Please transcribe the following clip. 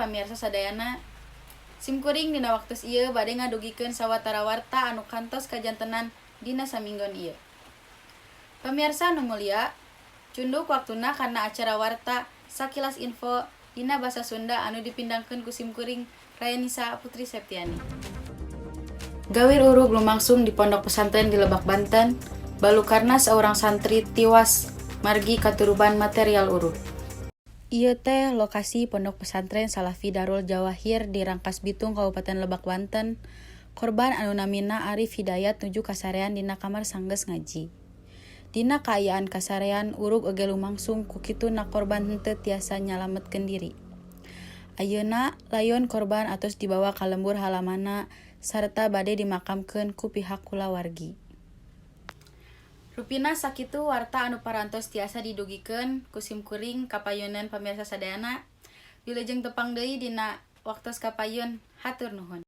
Pamiarsa sadayana. Simkuring dina waktos ieu bade ngadugikeun sawatara warta anu kantos kajantenan dina saminggon ieu. Pamiarsa anu mulia, cunduk waktuna kana acara warta Sakilas Info dina basa Sunda anu dipindangkeun ku simkuring, Rayanisa Putri Septiani. Gawir urug lumangsung di pondok pesantren di Lebak, Banten, balukarna saurang santri tiwas margi katuruban material urug. Ieu teh lokasi Pondok Pesantren Salafi Darul Jawahir di Rangkasbitung, Kabupaten Lebak, Banten. Korban anu namina Arif Hidayat nuju kasarean dina kamar sanggeus ngaji. Dina kaayaan kasarean, urug oge lumangsung, kukituna korban henteu tiasa nyalametkeun diri. Ayeuna layon korban atos dibawa ka lembur halamanna sarta bade dimakamkeun ku pihak kulawargi. Rupina sakitu warta anu parantos tiasa didugikeun ku simkuring ka payunan pamirsa sadayana. Wilujeng tepang deui dina waktos kapayun, hatur nuhun.